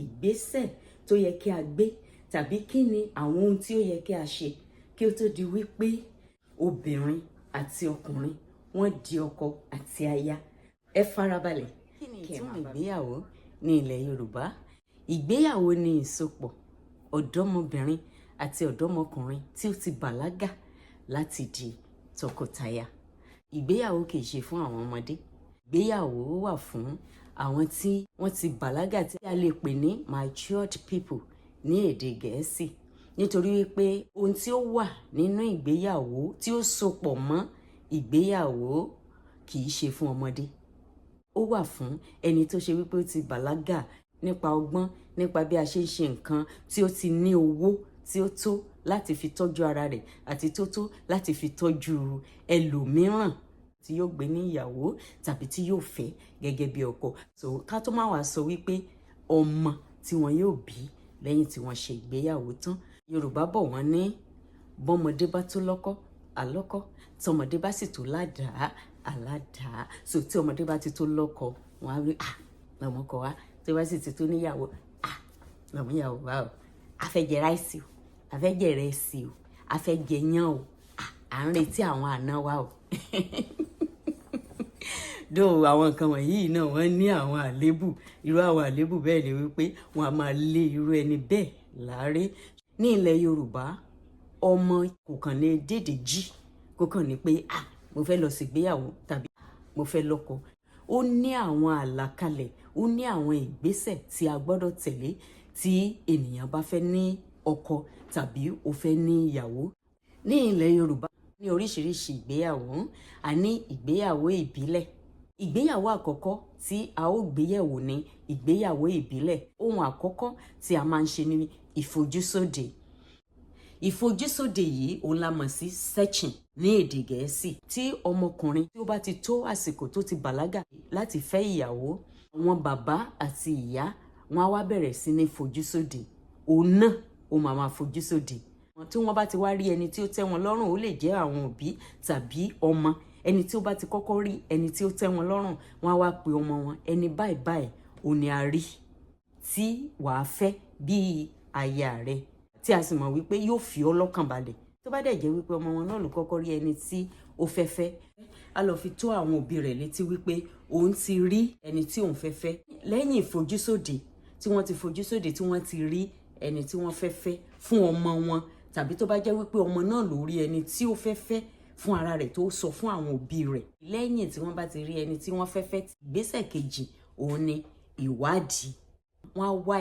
Ìgbésẹ̀ tó yẹ kí a gbé tàbí kí ni àwọn ohun tí ó yẹ kí a ṣe kí ó tó di wípé obìnrin àti ọkùnrin wọ́n di ọkọ àti aya. Ẹ farabalẹ̀. Kí ni ìtumọ̀ ìgbéyàwó ní ilẹ̀ Yorùbá? Ìgbéyàwó ni ìsopọ̀ ọ̀dọ́mọbìnrin àti ọ̀dọ́mọkùnrin tí ó ti bàlágà láti di tọkọtaya. Ìgbéyàwó kìí ṣe fún àwọn ọmọdé. Ìgbéyàwó wà fún àwọn tí wọ́n ti bàlágà, tí a lè pè ní matured people ní èdè Gẹ̀ẹ́sì, nítorí wípé ohun tí ó wà nínú ìgbéyàwó, tí ó sopọ̀ mọ́ ìgbéyàwó, kìí ṣe fún ọmọdé. Ó wà fún ẹni tó ṣe wípé ó ti bàlágà nípa ọgbọ́n, nípa bí a ṣe ń ṣe nǹkan, tí ó ti ní owó tí ó tó láti fi tọ́jú ara rẹ̀ àti tó tó láti fi tọ́jú ẹlòmíràn tí yóò gbé ní ìyàwó tàbí tí yóò fẹ́ gẹ́gẹ́ bí ọkọ. So ká tó má wàá sọ wípé ọmọ tí wọn yóò bí lẹ́yìn tí wọ́n ṣe ìgbéyàwó tán. Yorùbá bọ̀, wọ́n ní bọ́mọdé bá tó lọ́kọ́, àlọ́kọ́; tọmọdé bá sì tó ládàá, àládàá. So tí ọmọdé bá ti tó lọ́kọ, wọn á rí, "Ah, lọ́mọ kọ wá." Tí wọ́n sì ti tó níyàwó, "Ah, lọ́mọ ìyàwó wá o. A fẹ́ jẹ rice o, a fẹ́ jẹ ìrẹsì o, a fẹ́ jẹ yán o. À ń retí àwọn àna wa o." Dó àwọn nǹkan wọ̀nyí náà, wọ́n ní àwọn àléébù. Irú àwọn àléébù bẹ́ẹ̀ ni wípé wọ́n á máa lé irú ẹni bẹ́ẹ̀ láre. Ní ilẹ̀ Yorùbá, ọmọ kò kàn ní dédé jí kó kàn ní pé, "Ah, mo fẹ́ lọ sí ìgbéyàwó" tàbí "Mo fẹ́ lọ́kọ." Ó ní àwọn àlàkalẹ̀, ó ní àwọn ìgbésẹ̀ tí a gbọ́dọ̀ tẹ̀lé tí ènìyàn bá fẹ́ ní ọkọ tàbí ó fẹ́ ní ìyàwó. Ní ilẹ̀ Yorùbá, ní oríṣiríṣi ìgbéyàwó. A ní ìgbéyàwó ìbílẹ̀. Ìgbéyàwó àkọ́kọ́ tí a ó gbéyẹ̀wò ní ìgbéyàwó ìbílẹ̀. Ohun àkọ́kọ́ tí a máa ń ṣe ní ìfojúsóde. Ìfojúsóde yìí, òun la mọ̀ sí searching ní èdè Gẹ̀ẹ́sì. Tí ọmọkùnrin tí ó bá ti tó àsìkò tó ti bàlágà láti fẹ́ ìyàwó, àwọn bàbá àti ìyá wọn á wá bẹ̀rẹ̀ sí ní fojúsóde. Òun náà ó máa máa fojúsóde. Tí wọ́n bá ti wá rí ẹni tí ó tẹ́ wọn lọ́rùn, ó lè jẹ́ àwọn òbí tàbí ọmọ, ẹni tí ó bá ti kọ́kọ́ rí ẹni tí ó tẹ́ wọn lọ́rùn, wọ́n á wá pe ọmọ wọn: "Ẹni báyìí báyìí òun ni a rí tí wàá fẹ́ bíi aya rẹ, tí a sì mọ̀ wípé yóò fi ọ́ lọ́kàn balẹ̀." Tó bá dẹ̀ jẹ́ wípé ọmọ wọn náà ló kọ́kọ́ rí ẹni tí ó fẹ́ fẹ́, á lọ fi tó àwọn òbí rẹ̀ létí wípé òun ti rí ẹni tí òun fẹ́ fẹ́. Lẹ́yìn ìfojúsóde tí wọ́n ti fojúsóde, tí wọ́n ti rí ẹni tí wọ́n fẹ́ fẹ́ fún ọmọ wọn, tàbí tó bá jẹ́ wípé ọmọ náà ló rí ẹni tí ó fẹ́ fẹ́ fún ara rẹ̀ tó sọ fún àwọn òbí rẹ̀, lẹ́yìn tí wọ́n bá ti rí ẹni tí wọ́n fẹ́ fẹ́, ìgbésẹ̀ kejì òun ni ìwádìí. Wọ́n á wá